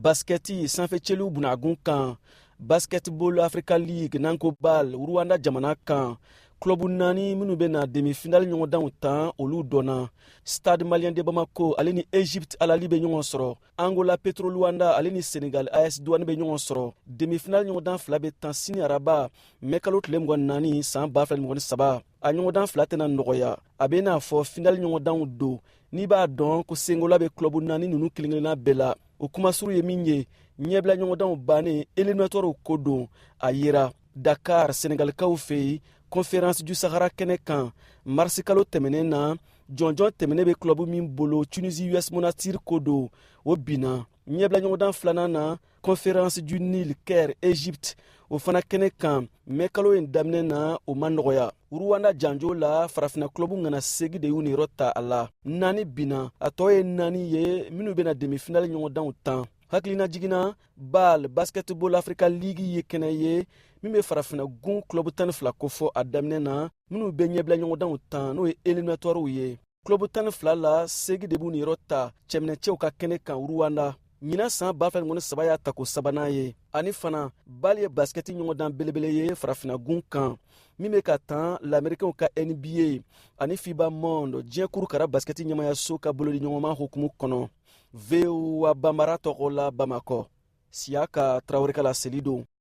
Basikɛti sanfɛceliw bunagun kan, Basketball Africa League, n'an ko BAL, Rwanda jamana kan, kulɔbu naani minnu bɛ na demi-finale ɲɔgɔndanw tan, olu dɔnna. Stade Malien de Bamako ale ni Egypte Al Ahly bɛ ɲɔgɔn sɔrɔ. Angola Petro Luanda ale ni Senegal AS Douane bɛ ɲɔgɔn sɔrɔ. Demi-finale ɲɔgɔndan fila bɛ tan sini araba, mɛ kalo tile 24 san 2023. A ɲɔgɔndan fila tɛna nɔgɔya, a bɛ n'a fɔ finale ɲɔgɔndanw don. N'i b'a dɔn ko sengola bɛ kulɔbu naani ninnu kelen-kelenna bɛɛ la, o kumasuru ye min ye, ɲɛbila ɲɔgɔndanw bannen, éliminatoires ko don. A yera Dakar, Senegalikaw fɛ yen, Conférence du Sahara kɛnɛ kan, marisikalo tɛmɛnen na, jɔnjɔn tɛmɛnen bɛ kulɔbu min bolo, Tunisie US Monastir ko don, o binna. Ɲɛbila ɲɔgɔndan filanan na, Conférence du Nil, Caire, Egypte, o fana kɛnɛ kan, mɛ kalo in daminɛ na, o ma nɔgɔya. Rwanda janjo la, farafina kulɔbu ŋana segi de y'u niyɔrɔ ta a la. Naani binna, a tɔ ye naani ye minnu bɛna demi-finale ɲɔgɔndanw tan. Hakilina jiginna, BAL, Basketball Africa League, ye kɛnɛ ye min bɛ farafina gun kulɔbu 12 kofɔ a daminɛ na, minnu bɛ ɲɛbila ɲɔgɔndanw tan, n'o ye éliminatoires ye. Kulɔbu 12 la, segi de b'u niyɔrɔ ta cɛminɛcɛw ka kɛnɛ kan Rwanda. Ɲinan san 2023 y'a tako sabanan ye. Ani fana, BAL ye basikɛti ɲɔgɔndan belebele ye farafinagun kan min bɛ ka tan lamɛrikɛnw ka NBA ani FIBA Monde, diɲɛ kurukara basikɛti ɲɛmayaso ka bolodi ɲɔgɔnma hukumu kɔnɔ. VOA Banbara tɔgɔ la, Bamakɔ, Siyaka Tarawele ka laseli don.